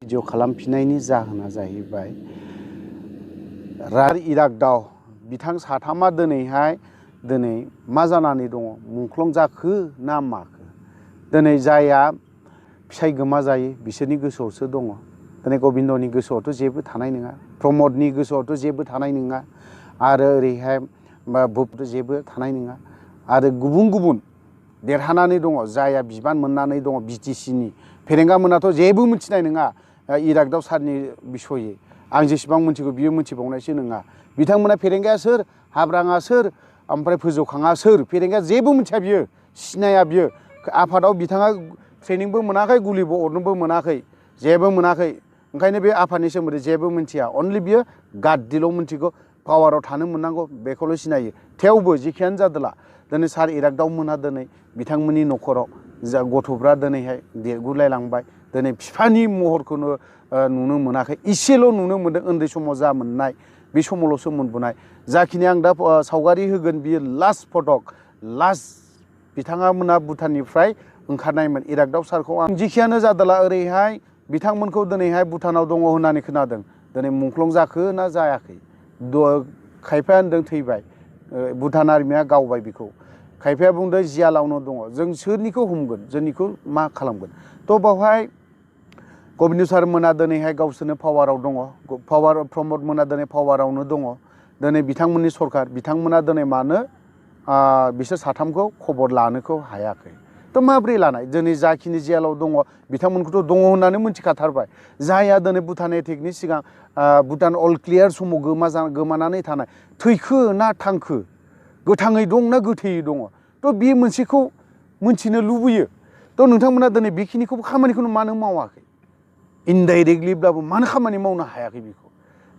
Video खालामफिननायनि जाहोना जाहैबाय एराकदao बिथां साथामा दिनै मा जानानै दङ मुंख्लं जाखो ना माखो दिनै जाया फिसाय गोमा जायो बिसोरनि गोसोआवसो दङ दिनै गबिन्दनि गोसोआवथ' जेबो थानाय नङा प्रमदनि गोसोआवथ' जेबो थानाय नङा आरो ओरैहाय भुपथ' जेबो थानाय नङा आरो गुबुन देरहानानै दङ जाया बिबान मोननानै दङ बिटिसिनि फेरेंगा मोनाथ' जेबो मिथिनाय नङा एराकदao सारनि बिसयै आं जेसेबां मिथिगौ बियो मिथिबावनायसो नङा बिथांमोना फेरेंगाया सोर हाब्राङा सोर ओमफ्राय फोजौखाङा सोर फेरेंगाया जेबो मिथिया बियो सिनाया बियो आफादाव बिथाङा ट्रेनिंबो मोनाखै गुलिबो अरनोबो मोनाखै जेबो मोनाखै ओंखायनो बे आफादनि सोमोन्दै जेबो मिथिया अनलि बियो गाद्दिल' मिथिगौ पावाराव थानो मोननांगौ बेखौल' सिनायो थेवबो जेखियानो जादोला दिनै सार एराकदao मोनहा दिनै बिथांमोननि न'खराव जा गथ'फ्रा दिनैहाय देरगुलायलांबाय दिनै बिफानि महरखौनो नुनो मोनाखै इसेल' नुनो मोनदों उन्दै समाव जा मोननाय बे समावल'सो मोनबोनाय जाखिनि आं दा सावगारि होगोन बियो लास्ट फटक लास्ट बिथाङा मोना भुटाननिफ्राय ओंखारनायमोन एराकदao सारखौ आं जेखियानो जादोला ओरैहाय बिथांमोनखौ दिनैहाय भुटानाव दङ होननानै खोनादों दिनै मुंख्लं जाखो ना जायाखै खायफाया होनदों थैबाय भुटान आर्मिया गावबाय बिखौ खायफाया बुंदों जियालावनो दङ जों सोरनिखौ हमगोन जोंनिखौ मा खालामगोन थ' बावहाय गबिन्द सार मोना दिनैहाय गावसोरनो पावाराव दङ प्रमद मोना दिनै पावारावनो दङ दिनै बिथांमोननि सरकार बिथांमोना दिनै मानो बिसोर साथामखौ खबर लानोखौ हायाखै थ' माब्रै लानाय दिनै जाखिनि जेलाव दङ बिथांमोनखौथ' दङ होननानै मिथिखाथारबाय जायहा दिनै भुटान एटेकनि सिगां भुटान अल क्लियार समाव गोमानानै थानाय थैखो ना थांखो गोथाङै दं ना गोथैयै दङ थ' बे मोनसेखौ मिथिनो लुबैयो थ' नोंथांमोना दिनै बेखिनिखौबो खामानिखौनो मानो मावाखै इनडाइरेक्टलिब्लाबो मानो खामानि मावनो हायाखै बेखौ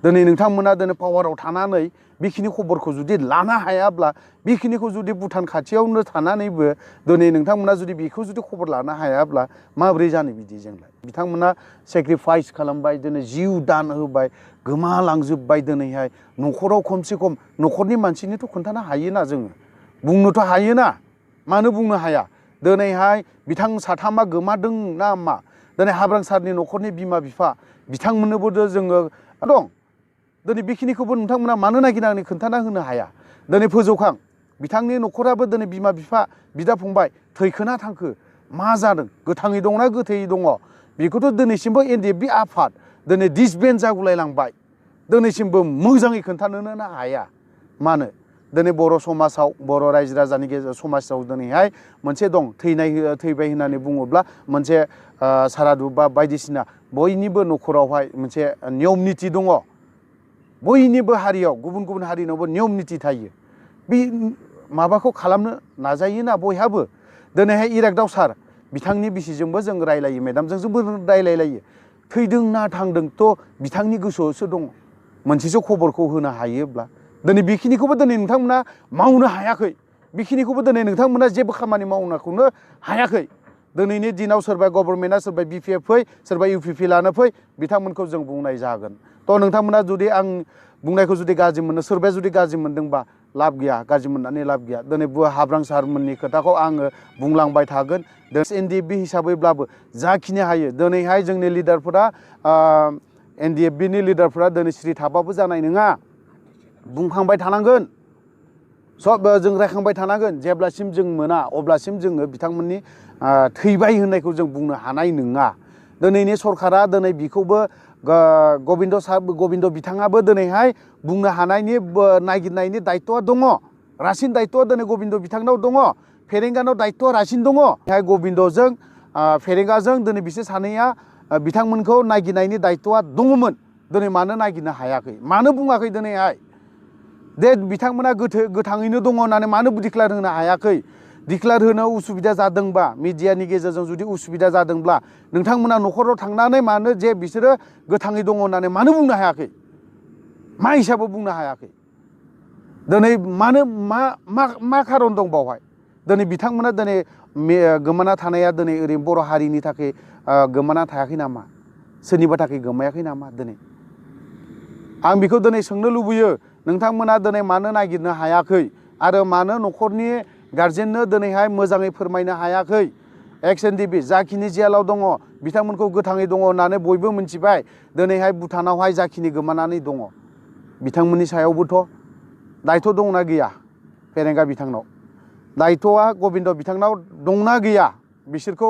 दिनै नोंथांमोना दिनै पावाराव थानानै बेखिनि खबरखौ जुदि लानो हायाब्ला बेखिनिखौ जुदि भुटान खाथियावनो थानानैबो दिनै नोंथांमोना जुदि बेखौ जुदि खबर लानो हायाब्ला माबोरै जानो बिदिजोंलाय बिथांमोना सेक्रिफाइस खालामबाय दिनै जिउ दान होबाय गोमालांजोब्बाय दिनैहाय न'खराव खमसे खम न'खरनि मानसिनिथ' खोन्थानो हायोना जोङो बुंनोथ' हायोना मानो बुंनो हाया दिनैहाय बिथां साथामा गोमादों ना मा दिनै हाब्रां सारनि न'खरनि बिमा बिफा बिथांमोननोबोथ' जोङो दं दिनै बेखिनिखौबो नोंथांमोना मानो नागिरनानै खोन्थाना होनो हाया दिनै फोजौखां बिथांनि न'खराबो दिनै बिमा बिफा बिदा फंबाय थैखोना थांखो मा जादों गोथाङै दंना गोथैयै दङ बेखौथ' दिनैसिमबो एनडिएफबि आफाद दिनै डिसबेन्ड जागुलायलांबाय दिनैसिमबो मोजाङै खोन्थानोनो हाया मानो दिनै बर' समाजाव बर' रायजो राजानि गेजेराव समाजाव दिनैहाय मोनसे दं थैबाय होननानै बुङोब्ला मोनसे सारादु बा बायदिसिना बयनिबो न'खरावहाय मोनसे नियम निथि दङ बयनिबो हारियाव गुबुन हारिनावबो नियम निथि थायो बे माबाखौ खालामनो नाजायोना बयहाबो दिनैहाय एराकदao सार बिथांनि बिसिजोंबो जों रायलायो मेदामजोंबो रायलायलायो थैदों ना थांदोंथ' बिथांनि गोसोआवसो दङ मोनसेसो खबरखौ होनो हायोब्ला दिनै बेखिनिखौबो दिनै नोंथांमोना मावनो हायाखै बेखिनिखौबो दिनै नोंथांमोना जेबो खामानि मावनायखौनो हायाखै दिनैनि दिनाव सोरबा गभर्नमेन्टआ सोरबा बिपिएफ फै सोरबा इउपिपि लानो फै बिथांमोनखौ जों बुंनाय जागोन थ' नोंथांमोना जुदि आं बुंनायखौ जुदि गाज्रि मोनो सोरबाया जुदि गाज्रि मोनदोंबा लाब गैया गाज्रि मोननानै लाब गैया दिनै हाब्रां सारमोननि खोथाखौ आङो बुंलांबाय थागोन एनडिएफबि हिसाबैब्लाबो जाखिनि हायो दिनैहाय जोंनि लिडारफोरा एनडिएफबिनि लिडारफोरा दिनै सिरि थाबाबो जानाय नङा बुंखांबाय थानांगोन सब जों रायखांबाय थानांगोन जेब्लासिम जों मोना अब्लासिम जोङो बिथांमोननि थैबाय होननायखौ जों बुंनो हानाय नङा दिनैनि सरकारा दिनै बिखौबो गबिन्द बिथाङाबो दिनैहाय बुंनो हानायनि नागिरनायनि दायथ'आ दङ रासिन दायथ'आ दिनै गबिन्द बिथांनाव दङ फेरेंगानाव दायथ'आ रासिन दङ गबिन्दजों फेरेंगाजों दिनै बिसोर सानैया बिथांमोनखौ नागिरनायनि दायथ'आ दङमोन दिनै मानो नागिरनो हायाखै मानो बुङाखै दिनैहाय दे बिथांमोना गोथाङैनो दङ होननानै मानो डिक्लेयार होनो हायाखै डिक्लेयार होनो उसुबिदा जादोंबा मिडियानि गेजेरजों जुदि उसुबिदा जादोंब्ला नोंथांमोना न'खराव थांनानै मानो जे बिसोरो गोथाङै दङ होननानै मानो बुंनो हायाखै मा हिसाबै बुंनो हायाखै दिनै मानो मा खारन दं बावहाय दिनै बिथांमोना दिनै गोमाना थानाया दिनै ओरैनो बर' हारिनि थाखाय गोमाना थायाखै नामा सोरनिबा थाखाय गोमायाखै नामा दिनै आं बेखौ दिनै सोंनो लुबैयो नोंथांमोना दिनै मानो नागिरनो हायाखै आरो मानो न'खरनि गारजेननो दिनैहाय मोजाङै फोरमायनो हायाखै एक्स एनडिबि जाखिनि जेलाव दङ बिथांमोनखौ गोथाङै दङ होननानै बयबो मिथिबाय। दिनैहाय भुटानावहाय जाखिनि गोमानानै दङ बिथांमोननि सायावबोथ' दायथ' दंना गैया फेरेंगा बिथांनाव? दायथ'आ गबिन्द बिथांनाव दंना गैया? बिसोरखौ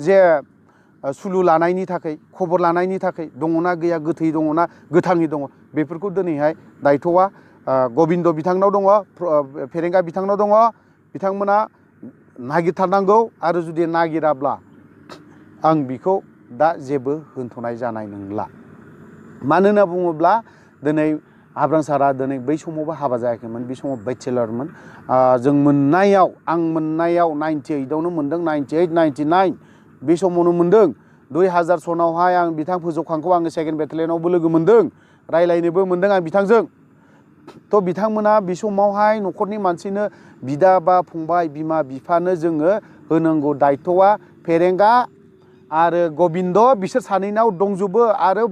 जे सुलु लानायनि थाखाय खबर लानायनि थाखाय दङना गैया? गोथै दङना गोथाङै दङ? बेफोरखौ दिनैहाय दायथ'आ गबिन्द बिथांनाव दङ, फेरेंगा बिथांनाव दङ। बिथांमोना नागिरथारनांगौ आरो जुदि नागिराब्ला आं बिखौ दा जेबो होनथ'नाय जानाय नंला। मानो होनना बुङोब्ला दिनै हाब्रां सारा दिनै बै समावबो हाबा जायाखैमोन, बे समाव बेचेलरमोन। जों मोननायाव आं मोननायाव 98आवनो मोनदों, 98, 99 बे समावनो मोनदों। 2000 सनावहाय आं बिथां फोजौखांखौ आङो सेकेन्ड बेटेलियनावबो लोगो मोनदों, रायलायनोबो मोनदों आं बिथांजों। थ' बिथांमोना बे समावहाय न'खरनि मानसिनो बिदा बा फंबाय बिमा बिफानो जोङो होनांगौ दायथ'आ फेरेंगा आरो गबिन्द बिसोर सानैनाव दंजोबो आरो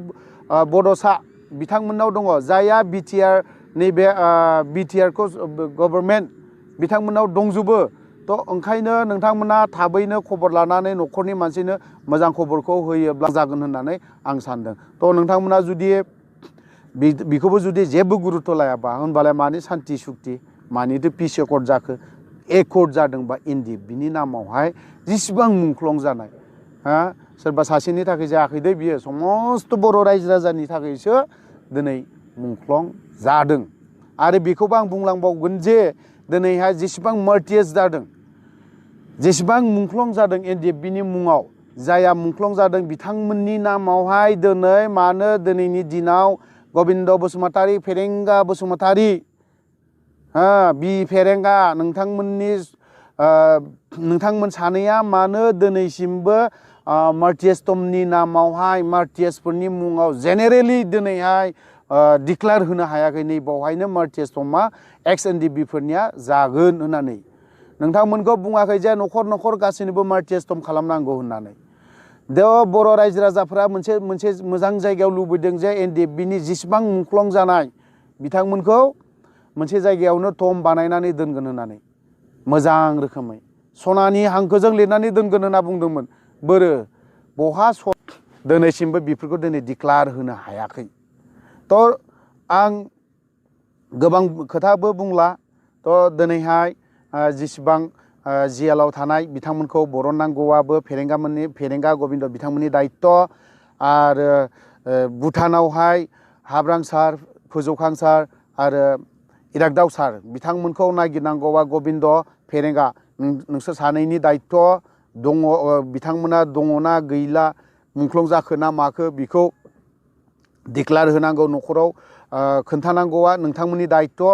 बड'सा बिथांमोननाव दङ। जायहा बिटिआर नैबे बिटिआरखौ गभर्नमेन्ट बिथांमोननाव दंजोबो। थ' ओंखायनो नोंथांमोना थाबैनो खबर लानानै न'खरनि मानसिनो मोजां खबरखौ होयोब्ला जागोन होननानै आं सानदों। थ' नोंथांमोना जुदि बिखौबो जुदि जेबो गुरुत्थ' लायाबा होनबालाय मानि सान्थि सुक्ति मानिथो पिस एकर्ड जाखो? एकर्ड जादोंबा इन्दि बिनि नामावहाय जेसेबां मुंख्लं जानाय सोरबा सासेनि थाखाय जायाखै दे, बियो समस्त बर' रायजो राजानि थाखायसो दिनै मुंख्लं जादों। आरो बेखौबो आं बुंलांबावगोन जे दिनैहाय जेसेबां मार्टियास जादों, जेसेबां मुंख्लं जादों एनडिएफबिनि मुङाव, जायहा मुंख्लं जादों बिथांमोननि नामावहाय दिनै मानो दिनैनि दिनाव गबिन्द बसुमतारी, फेरेंगा बसुमतारी, बि फेरेंगा नोंथांमोन सानैया मानो दिनैसिमबो मार्टियासटमनि नामावहाय मार्टियासफोरनि मुङाव जेनेरेलि दिनैहाय डिक्लेयार होनो हायाखै? नै बावहायनो मार्टियासटमा एक्स एनडिबिफोरनिया जागोन होननानै नोंथांमोनखौ बुङाखै जे न'खर न'खर गासैनोबो मार्टियासटम खालामनांगौ होननानै। बर' रायजो राजाफ्रा मोनसे मोजां जायगायाव लुबैदों जे एनडिएफबिनि जेसेबां मुंख्लं जानाय बिथांमोनखौ मोनसे जायगायावनो टम बानायनानै दोनगोन होननानै, मोजां रोखोमै सनानि हांखोजों लिरनानै दोनगोन होनना बुंदोंमोन। बोरो बहा दिनैसिमबो बेफोरखौ दिनै डिक्लेयार होनो हायाखै। थ' आं गोबां खोथाबो बुंला। थ' दिनैहाय जेसेबां जेलाव थानाय बिथांमोनखौ बरननांगौआबो फेरेंगा गबिन्द बिथांमोननि दायित्व। आरो भुटानावहाय हाब्रां सार, फोजौखां सार आरो एरागदाव सार बिथांमोनखौ नागिरनांगौआ गबिन्द, फेरेंगा नोंसोर सानैनि दायित्व दङ। बिथांमोना दङना गैला, मुंख्लं जाखो ना माखो, बेखौ डिक्लेयार होनांगौ, न'खराव खोन्थानांगौआ नोंथांमोननि दायित्व।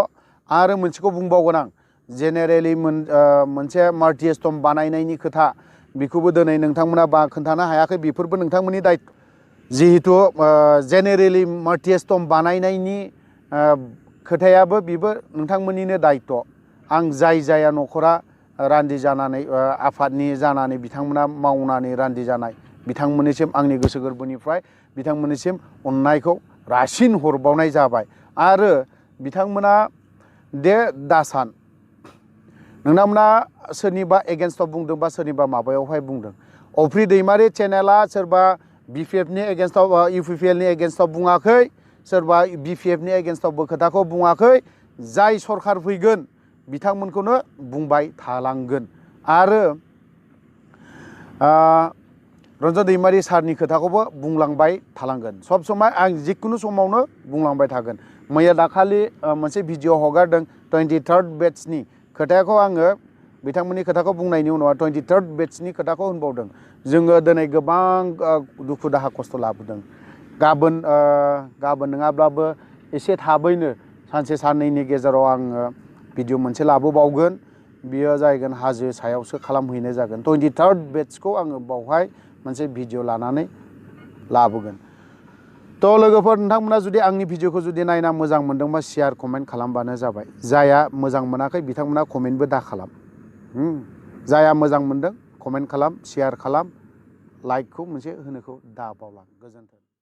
आरो मोनसेखौ बुंबावगोन आं, जेनेरेलि मोनसे मार्टियासटम बानायनायनि खोथा, बेखौबो दिनै नोंथांमोना खोन्थानो हायाखै, बेफोरबो नोंथांमोननि दायित्व। जिहेथु जेनेरेलि मार्टियासटम बानायनायनि खोथायाबो बेबो नोंथांमोननिनो दायित्व। आं जाया न'खरा रान्दि जानानै आफादनि जानानै बिथांमोना मावनानै रान्दि जानाय बिथांमोननिसिम आंनि गोसो गोरबोनिफ्राय बिथांमोननिसिम अननायखौ रासिन हरबावनाय जाबाय। आरो बिथांमोना दासान, नोंथांमोना सोरनिबा एगेन्स्टआव बुंदों बा सोरनिबा माबायावहाय बुंदों। अफ्रि दैमारि चेनेला सोरबा बिपिएफनि एगेन्स्टआव इउपिपिएलनि एगेन्स्टआव बुङाखै, सोरबा बिपिएफनि एगेन्स्टआवबो खोथाखौ बुङाखै। जाय सरखार फैगोन बिथांमोनखौनो बुंबाय थालांगोन। आरो रन्जन दैमारि सारनि खोथाखौबो बुंलांबाय थालांगोन। सब समाय आं जिखुनु समावनो बुंलांबाय थागोन। मैया दाखालि मोनसे भिडिअ हगारदों 23rd बेट्सनि खोथाखौ, आङो बिथांमोननि खोथाखौ बुंनायनि उनाव 23rd बेट्सनि खोथाखौ होनबावदों। जोङो दिनै गोबां दुखु दाहा खस्थ' लाबोदों। गाबोन नङाब्लाबो एसे थाबैनो सानसे साननैनि गेजेराव आङो भिडिअ मोनसे लाबोबावगोन। बियो जाहैगोन हाजो सायावसो खालामहैनाय जागोन। 23rd बेट्सखौ आङो बावहाय मोनसे भिडिअ लानानै लाबोगोन। थ' लोगोफोर, नोंथांमोना जुदि आंनि भिडिअखौ जुदि नायना मोजां मोनदोंबा शेयार कमेन्ट खालामबानो जाबाय। जायहा मोजां मोनाखै बिथांमोना कमेन्टबो दा खालाम। जायहा मोजां मोनदों कमेन्ट खालाम, शेयार खालाम, लाइकखौ मोनसे होनोखौ दा बावलां। गोजोन्थों।